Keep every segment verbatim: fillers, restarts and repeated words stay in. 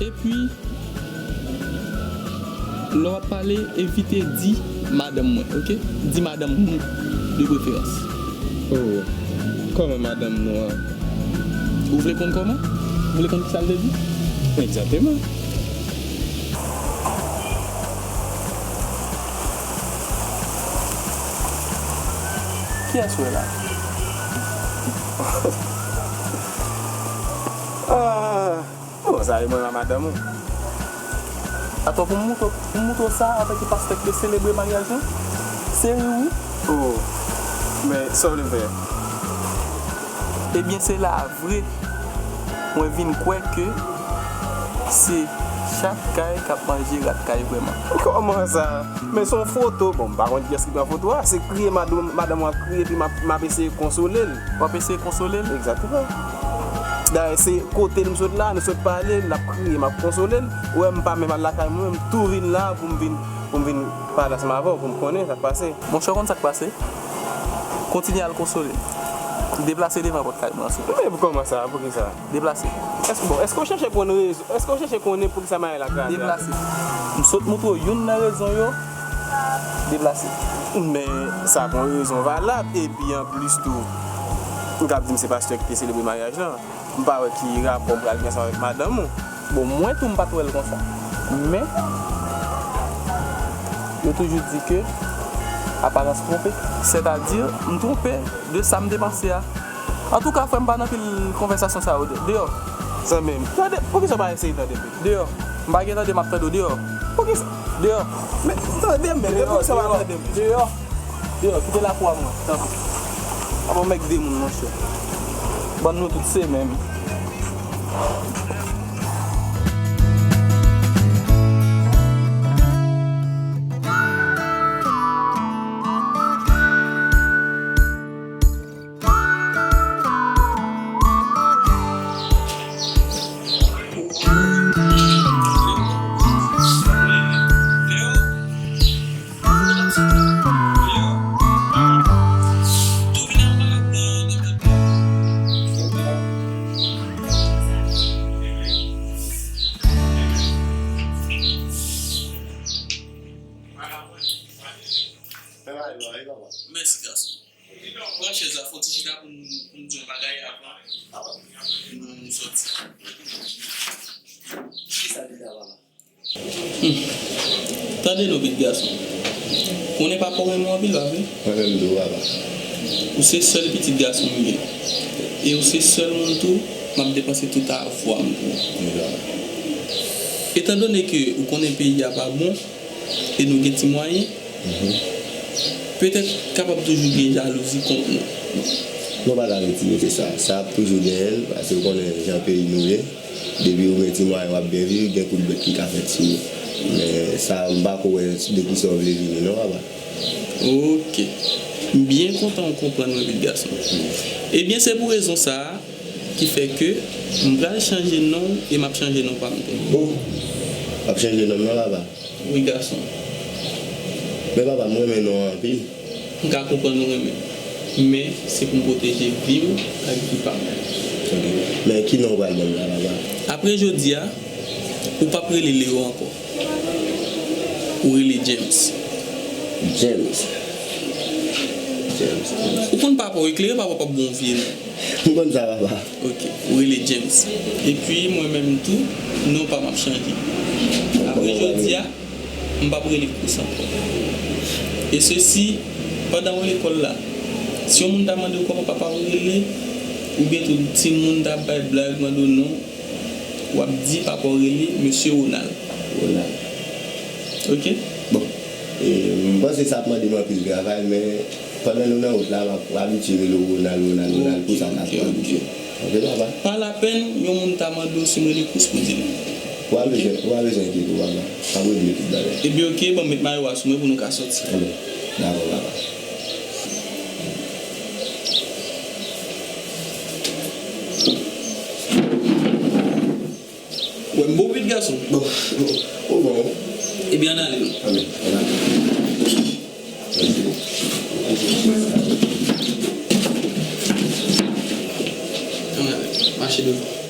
Epi, lè w ap pale, evite di madanm mwen, oke? Di madanm nou, de preferans. Oh, kòman madanm nou an? Ou vle konn kòman? Ou vle konn kisa l te di? Egzakteman. Kiyès ou wè la? Ah, bon, sa e mwen a madanm ou. Atò, pou m moutre, pou m moutre w sa, antanke pastè ki te selebre maryaj lan? Seri wi. Oh, men sa w vle fè? Ebyen, se la vre mwen vin kwè ke se chat kay k ap manje rat kay vrèman. Kòman sa? Men se yon foto. Bon, m pa konn kiyès ki pran foto a. Se kriye madanm, madanm mwen ap kriye, epi m ap, m ap eseye konsole l. W ap eseye konsole l? Egzakteman. Dayè, se kote m sot la, nou sot pale, l ap kriye, m ap konsole l. Ou wè, m pa menm al lakay mwen, m tou vin la pou m vin, pou m vin pale ansanm avè w, pou m konnen sa k pase. Monchè, w konn sa k pase? Kontinye al konsole l. Deplase devan pòt kay mwen an, souple. Men kòman sa? Poukisa? Deplase. Èske, bon, èske w chèche konn rezon? Èske w chèche konnen poukisa maryaj la kraze a? Deplase. M sot moutre w youn nan rezon yo. Deplase. Men sa pa yon rezon valab. Epi anplis tou, ou t ap di m se pastè ki te selebre maryaj lan. M pa wè ki rapò m pral gen ansanm avèk madanm ou. Bon, mwen tou, m pa t wè l konsa. Men, yo toujou di ke aparans twonpe. Sètadi, m twonpe de sa m te panse a. Antouka, frè m, pa nan pil konvèsasyon sa yo. Deyò. Zanmi m, tande, poukisa w pa eseye tande m? Deyò. M pa gen tande, m ap tande w. Deyò. Poukisa? Deyò. Men, tande m, men, poukisa w pa tande m? Deyò. Deyò, kite lakou a mwen, tanpri. Pa ban m èk demoun, monchè. Bann nou tout se menm. Mèsi, gason. Pran chèz la, fè yon ti chita pou m, pou m di yon bagay avan nou sòti. Kisa l te di a, papa? Hmm. Tande non, pitit gason. Konnen papa w renmen w anpil, pa vre? Mwen menm tou, papa. Ou se sèl pitit gason m gen. E ou se sèl moun tou m ap depanse tout avwa m pou ou. Wi, papa. Etandone ke ou konnen peyi a pa bon, e nou gen ti mwayen, mhm, petèt kapab toujou gen jalouzi kont nou. Non, pa ta retire, se sa. Sa ap toujou genyen l, paske ou konnen jan peyi nou ye. Depi ou gen ti mwayen, w ap byen viv, gen kout bèt ki ka fèt sou ou. Men sa, m pa ko wè de kisa w vle vini, non, papa. Oke. M byen kontan ou konprann mwen, pitit gason. Ebyen, se pou rezon sa a, ki fè ke m pral chanje non e m ap chanje non pa m tou. Oh, w ap chanje non nan, papa? Wi, gason. Men papa, m renmen non an anpil. M ka konprann ou renmen. Men, se pou m pwoteje vi w ak vi pa m. Ok. Men ki non w pral ban m la, papa? Apre jodi a, ou p ap rele Leo ankò. Ou rele James. James. James, James. Ou konn papa w eklere, papa w p ap bon vye non. M konn sa, papa. Ok, ou rele James. Epi mwen menm tou, non pa m ap chanje. Apre jodi a, m p ap rele Kous ankò. E sesi, pandan ou lekòl la, si yon moun ta mande w kòman papa w rele, oubyen tou timoun ta bay blag, mande w non, w ap di papa w rele Mesye Ronald. Ronald. Ok? Bon, e, m panse sa ap mande m anpil travay, men pandan nou nan wout la, m ap abitye rele w Ronald, Ronald, Ronald, pou sa n ap abitye. Ok, papa? Pa lapèn, yon moun ta mande w si m rele Kous pou di l. Ou pa bezwen, ou pa bezwen enkyete w, papa. M ap regle tout bagay. Ebyen, ok, ban m met mayo a sou mwen pou nou ka sòti. Ebyen, dakò, papa. Wè m bon pitit gason. Bon, bon, bon, bon. Ebyen, ann ale non. Ann ale. Ann ale. Mache devan.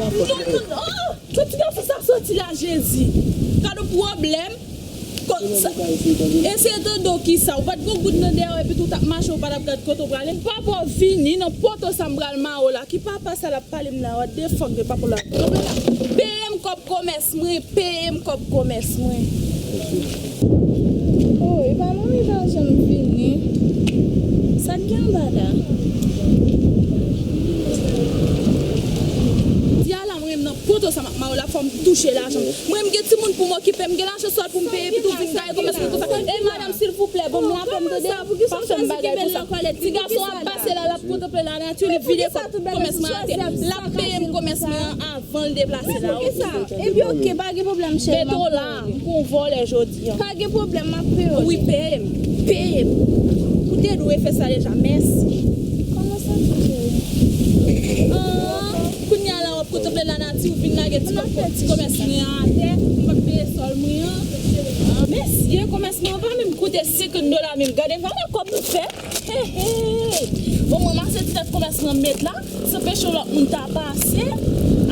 Non, non, oh, kot ti gason sa soti la, Jezi? Gad yon pwoblèm. Ko-, sa, eseye tande w kisa. Ou pa t gen goud nan dèyè w epi tou w t ap mache, ou pa t ap gad kote w prale. Papa w vini nan poto sa m pral mare w la. Ki papa sa l ap pale m la? What the fuck de papa w la? Peye m kòb komès mwen, peye m kòb komès mwen. Oh, e pa manmi pa janm vini. Sa k gen anba la? Di a la, mwen menm nan poto sa m ap mare w la, fò m touche lajan. Mwen, m gen timoun pou m okipe, m gen lajan sòl pou m peye, epi tou vin gaye komès mwen konsa. E madanm, silvouplè, ban m lapè m, tande? Pa fè m bagay konsa. Ti gason ap pase la, l ap kontanple lanati, li vide kòb komès mwen atè. L ap peye m komès mwen an avan l deplase la, oke? Epi oke, pa gen pwoblèm, cheri. Mete w la, m gon vòlè jodi a. Pa gen pwoblèm, m ap peye w. Wi, peye m. Peye m. Ou te dwe fè sa deja, mèsi. Kòman sa fè, cheri? Ah, kounye a la, w ap kontanple lanati, ou vin lage ti kòb, ti kòb komès mwen an atè, m p ap peye sòl mwen an. Ah, mesye, komès mwen an pa menm koute senkant dola menm. Gade valè kòb nou fè. Hey, hey. Bon, mwen ranmase ti tèt komès mwen met la, san peche lòt moun ta pase.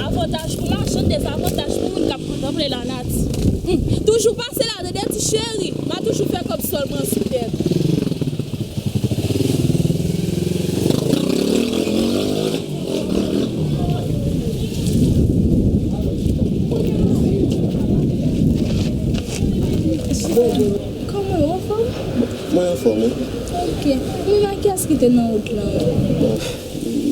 Avantaj pou machann, dezavantaj pou moun k ap kontanple lanati. Hmm. Toujou pase la, tande ti cheri. M a toujou fè kòb sòl mwen sou tèt. Kòman w anfòm? Mwen anfòm, wi. Ok. Mwen, a kiyès ki te nan wout lan? Bon,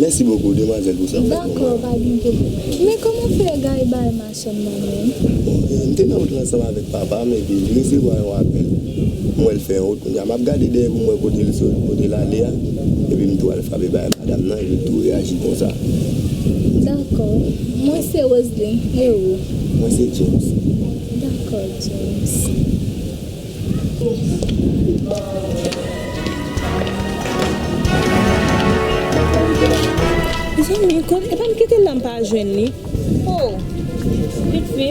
mèsi bokou, demwazèl, pou sa w fè pou mwen. Dakò, pa gen pwoblèm. Men kòman w fè gaye bay machann nan menm? Bon, e, m te nan wout lan ansanm avèk papa m, epi m resevwa yon apèl. M wè l fè yon wout, kounye a m ap gade dèyè pou m wè kote l sot, kote l ale a, epi m tou al frape bay madanm nan, epi l tou reyaji konsa. Dakò. Mwen se Roseline, e ou? Mwen se James. Dakò, James. Zanmi, kon, epa m kite l la, m pa jwenn li. Oh, pitit fi.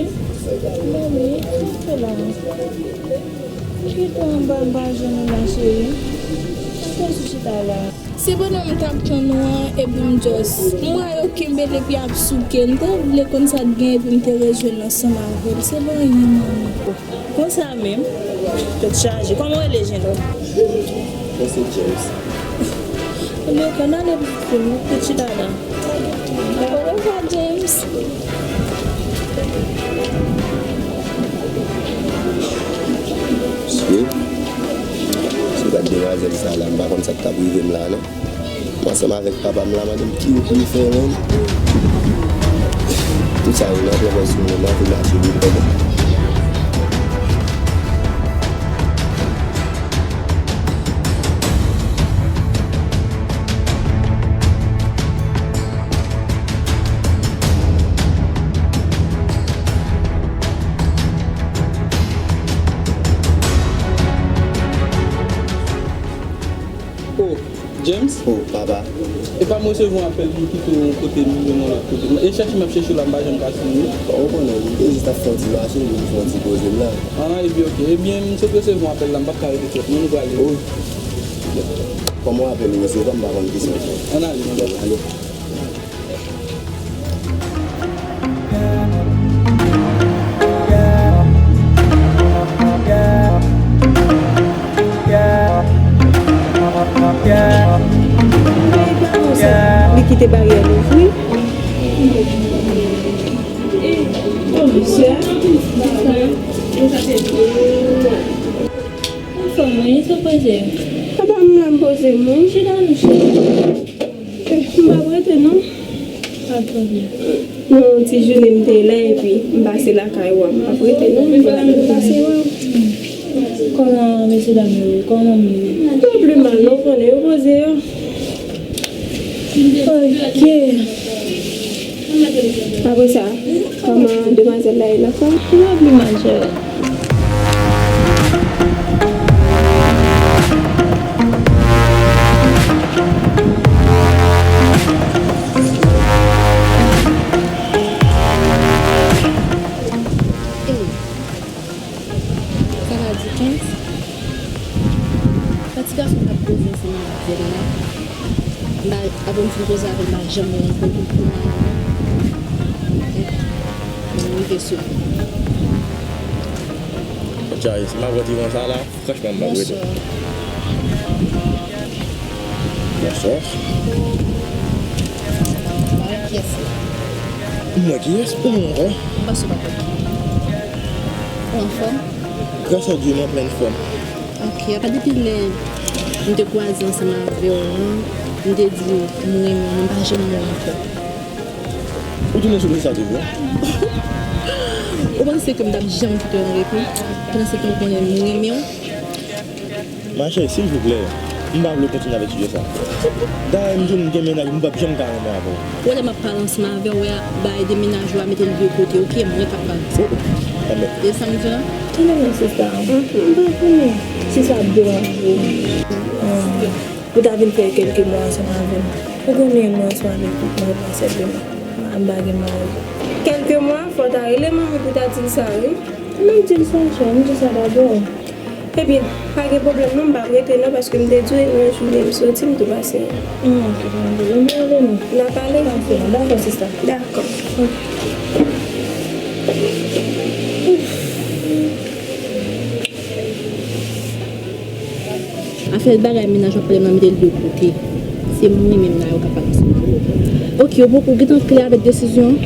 Manmi, sa w fè la? M kite w anba, m pa jwenn ou la, cheri. Antre sou chita la. Se pandan m t ap tann ou an, epi m just, m wè yo kenbe l epi y ap souke. M te vle konn sa k gen epi m te rejwenn ansanm avè l. Se pa anyen, manmi. Konsa menm, tèt chaje. Kòman w rele, jennonm? Mwen se James. Ebyen, ok, n ale pitit fi m, nou tout chita la. Orevwa, James. Mesye, si w gad demwazèl sa la, m pa konn sa k t ap rive m la, non. Mwen ansanm avèk papa m la, mande m ki wout li fè menm. Tout sa yo nan pwopòsyon mwen, mwen anvi mache vit, tande. Oh, James? Oh, papa. Epa m resevwa yon apèl pou m kite w yon kote, m jwenn yon lòt kote. E chèche m ap chèche w la, m pa janm ka jwenn ou. Bon, ou konnen, m te jis ap fè yon ti mache, m vin fè yon ti poze m la. Ah, ebyen, ok. Ebyen, m sot resevwa yon apèl la, m p ap ka rete twòp, non, nou prale. Oh. Kòman w apèl ou resevwa, m pa konn kisa w fè. Ann ale, nou prale. Ale. Li kite baryè louvri. Anfòm, wi, sou poze. Papa m la m poze m, wi. Chita nou, chita. Eh, m p ap rete, non. Pa gen pwoblèm. Non, ti jounen m te la, epi m pase lakay ou a. M p ap rete, non. M pase wè w. Kòman mesye dam yo ye? Kòman m ye? Yo pi mal, non, ou konnen, yo poze yo. Ok. Apre sa, kòman demwazèl la ye, l ap fè? Yo pi mal, cheri. Ey, sa va di kenz? Sa ti gason k ap koze ansanm ak Zèna la. M pa, apre m fin koze avè l, m pa janm wè l ankò depi mwa. Rive sou. Tchaye, si m ap pran ti van sa la, franchman, m p ap rete. Bonswa. Bonswa. Mwen kiyès? Mwen kiyès? Ou menm ankò? M panse w pa konn. Ou anfòm? Gras a Dye, m an plèn fòm. Ok, apa depi lè m te kwaze ansanm avè w an, m te di w m renmen w, men m pa janm wè w ankò. Ou tounen sou dosye sa toujou? Ou panse ke m t ap janm kite w an repo? Pandan se tan ou konnen m renmen w? Machè, silvouplè, m pa vle w kontinye avèk sijè sa. Dayè, m di w m gen mennaj, m p ap janm ka renmen avè w. Ou wè lè m ap pale ansanm avè w, ou wè bagay de mennaj ou a, mete l de kote, ok? Mwen k ap pale. Oh, oh. Enben. E sa m di w la? Kilè menm sista an? M pa konnen si sa ap deranje w. Ou ta vin fè kèlke mwa ansanm avè m. Ou konnen mwen ansanm avèk tout mwen, pa sèlman. M pa gen mari. Kèlke mwa, fò w ta rele manmi pou w ta di l sa, wi. M ap di l sa, chè, m di sa dabò. Ebyen, pa gen pwoblèm non, m p ap rete non, paske m te di w, yon jou lè m soti, m tou pase. Hmm, ok, pa gen pwoblèm, m pral ale non. N a pale? Dakò, sista. Dakò. Afè bagay mennaj w ap pale m nan, mete l de kote. Se mwen menm la yo ka pale ansanm avè w. Ok, ou poko gentan klè avèk desizyon an?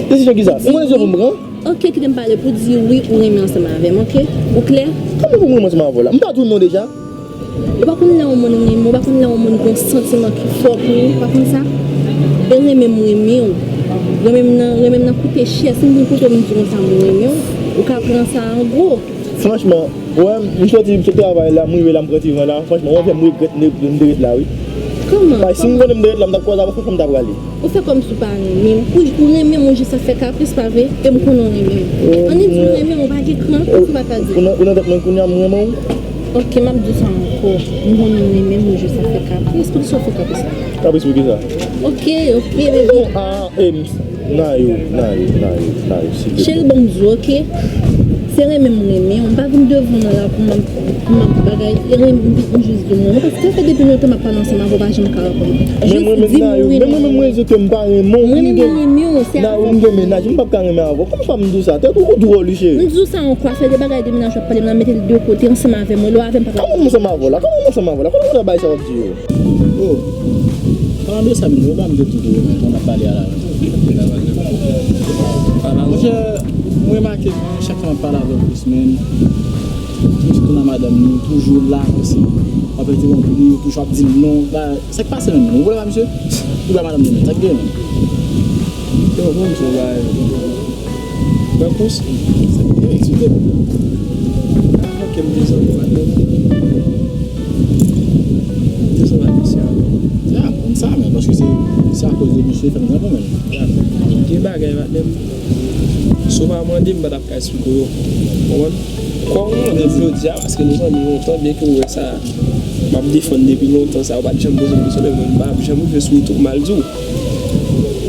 Desizyon kisa? Ou konnen desizyon pou m pran? Ok, kite m pale pou di wi ou renmen ansanm avè m, ok? Ou klè? Kòman pou m renmen ansanm avè w la? M pa di w non deja? Ou pa konn lè yon moun renmen w, ou pa konn lè yon moun gen yon santiman ki fò pou ou, ou pa konn sa? E renmen m renmen w. Renmen m nan, renmen m nan koute chè. Si m vin kote w, m di w konsa m renmen w, ou ka pran sa an gwo. Franchman, ou wè, m soti sou travay la, m rive la, m pran ti van la. Franchman, ou wè, m regrèt m te, m te ret la, wi. Kòman? Paske si m konnen m te ret la, m t ap kwaze avè w, franchman, m t ap prale. Ou fè kòmsi w pa renmen m. Ou, ou renmen m, ou jis ap fè kapris, pa vre? E m konnen w renmen m. Annik di w renmen m, ou pa gen kran, sa w pa ka di. Ou nan, ou nan tèt mwen kounye a, m renmen w. Ok, m ap di w sa ankò. M konnen w renmen m, ou jis ap fè kapris. Poukisa w fè kapris la? Kapris pou kisa? Ok, ok, baby. Bon, ah, eh, Nayou, Nayou, Nayou, Nayou, silvouplè. Cheri, ban m di w, ok? Se renmen m renmen w. M pa vin devan w la pou m ap, pou m ap bagay. E renmen m, m jis di w m renmen w. Paske sa fè depi lontan m ap pale ansanm avè w, pa janm ka reponn. Jis di m renmen m. Men mwen menm, Nayou, men mwen menm, mwen di ke m pa renmen w. Renmen m renmen w, se avè w. Nayou, m gen mennaj, m p ap ka renmen avè w. Kòman fè m di w sa? Tèt ou, ou dwòl, wi, cheri. M di w sa ankò, afè de bagay de mennaj w ap pale m nan, mete l de kote ansanm avè mwen. Lè w avè m pa ka. Kòman m ansanm avè w la? Kòman m ansanm avè w la? Kòman w konn bagay sa w ap di yo? Oh, palan de sa, menm, ou pa m te di w, menm, pou n ap pale a la. Monchè, m remake, chak fwa m ap pale avè w, Chris, menm, toujou nan madanm li, toujou la, kòmsi w ap entèwonp li, ou toujou ap di l non. Ba, sa k pase menm, ou vle pa, misye? Ou ba madanm li menm, sa k gen menm? Yo, bon, misye, ba, Mwen kous. Sa ki te eksplike m. Ah, ok, m dezole, madanm. M dezole, misye. Ya, m konn sa, men paske se, se akoz de misye fè m gran pwoblèm. Ya. Gen bagay, madanm. Si w pa mande m, m pa t ap ka eksplike w yo. Konprann? Kòm w mande m jodi a, paske nou zanmi lontan, byenke w wè sa, m ap defann depi lontan, sa, ou pa t janm poze m kesyon, men mwen, m pa janm rive sou wout ou pou m al di w.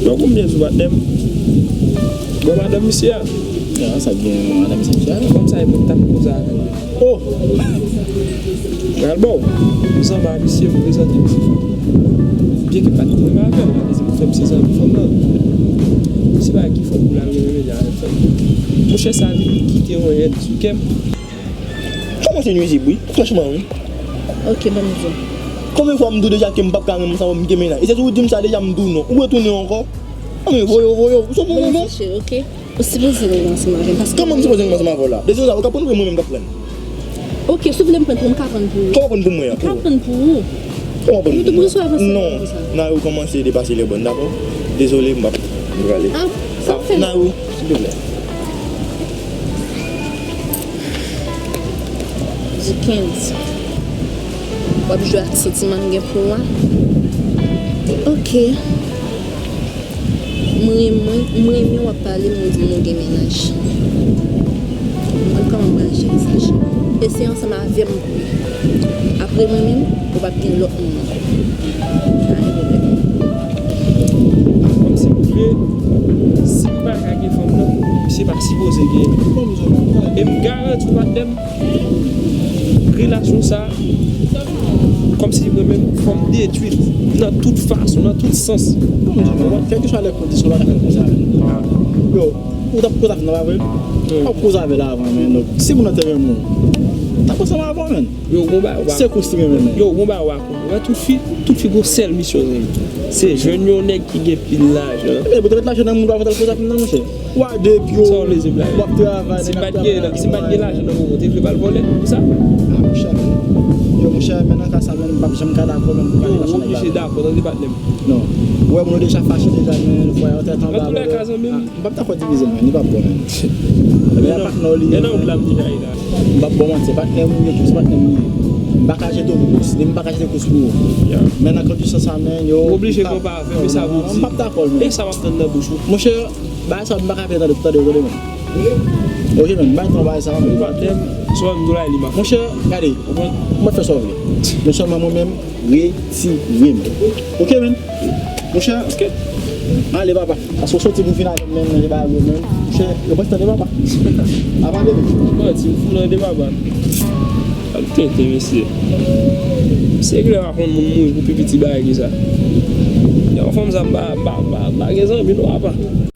Donk, ou byen di w, patnè m. Bon, madanm misye a. Ah, sa gen madanm misye a. Kòm sa, e mwen k t ap koze avè l. Oh! Pral bon. M zanmi a misye, m prezante misye fanm nan. Byenke m pa t menm avè l, men se pou fè m se zanmi fanm nan. Se pa ki fòt pou l al renmen avèk fanm nan. Monchè, sa vin kite yon èn sou kè m. Kòmanse nwizib, wi. Franchman, wi. Ok, ban m di w. Konbyen fwa m di w deja ke m p ap ka renmen sa, m gen mennaj? E se si w di m sa deja, m di w non. Ou retounen ankò? Anben, voye w, voye w. Ou sot nan bon, bon. Cheri, ok? Ou sipoze renmen ansanm avè m, paske... Kòman m sipoze renmen ansanm avè w la? Desizyon sa, ou ka pran oubyen mwen menm k ap pran? Ok, si w vle m pran pou ou, m ka pran pou ou. Kòman pran pou mwen an? M ka pran pou ou. Kòman pran pou mwen? Ou sipoze ap fè sa konsa. Non, Nayou kòmanse depase lè bòn, dakò? Dezole, m p ap, m prale. Ah, sa w fè? Nayou, silvouplè. Dickens. W ap jwe ak santiman m gen pou ou a? Ok. M renmen, m renmen w ap pale m, ou di m ou gen mennaj. M konn kòman m pral jere sa, cheri. E se ansanm avè m pou ye. Apre mwen menm, ou p ap gen lòt moun ankò. Pa gen pwoblèm. Kòm silvouplè, si m pa ka gen fanm nan, misye pa sipoze genyen. E m garanti w, patnè m, relasyon sa a, kòmsi mwen menm, fò m detwi l nan tout fason, nan tout sans. Kèlkeswa lè kondisyon, pa ka fè konsa. Yo, Ou t ap koze avè l, pa vre? W ap koze avè l avan, men. Donk, si moun nan te renmen w, t ap ansanm avè w, men. Yo, gon bagay w pa. Se kous li renmen, men. Yo, gon bagay w pa konprann. Wè, tout fi, tout fi gon sèl misyon, zanmi. Se jwenn yon nèg ki gen pil lajan. Ebyen, pou te met lajan nan moun, w ap koze avè l, monchè. Ou a de pye w, w ap travay, nèg ap travay nan kay. Si m pa t gen lajan nan moman, w te vle ba l vòlè pou sa? Ah, monchè, men. Yo, monchè, men nan ka sa, men, m p ap janm ka dakò, men, pou gade gason nèg la. Yo, w oblije dakò, tande, patnè m. Non. Ou wè, moun yo deja fache deja, men, fwa yo tèt anba. Nan tout lè ka, zanmi m. M p ap dakò divize l, men, li p ap bon, men. Ebyen, patnè w li ye, men. M p ap ba w manti, patnè m, yo tout se patnè m li ye. M pa ka jete w pou kous, depi m pa ka jete kous pou ou. Men nan kondisyon sa, men, yo. Ou oblije konpare avè m, e sa pou di. M p ap dakò, men. E sa m ap tann nan bouch ou. Monchè, bagay sa, m pa ka fè tande, tande, tande, men. Ok, men, m pa gen tan bagay sa, men. Ou pa tèm, sou m dou la, li ma. Monchè, gade, ou konprann? Ou mèt fè sa w vle. Men sèlman mwen menm, retire m. Ok, men. Monchè, ale, papa. Paske w soti pou vin avè m, men, manje bagay yo, men. Monchè, yo pa tande, papa. A pale, men. Manti, ou fou nan de papa. Ap tenten, mesye. Mesye, klè pa konn moun mouri pou pi piti bagay ki sa. Yon fanm sa, m pa, m pa, m pa, m pa gen zanmi, non, papa.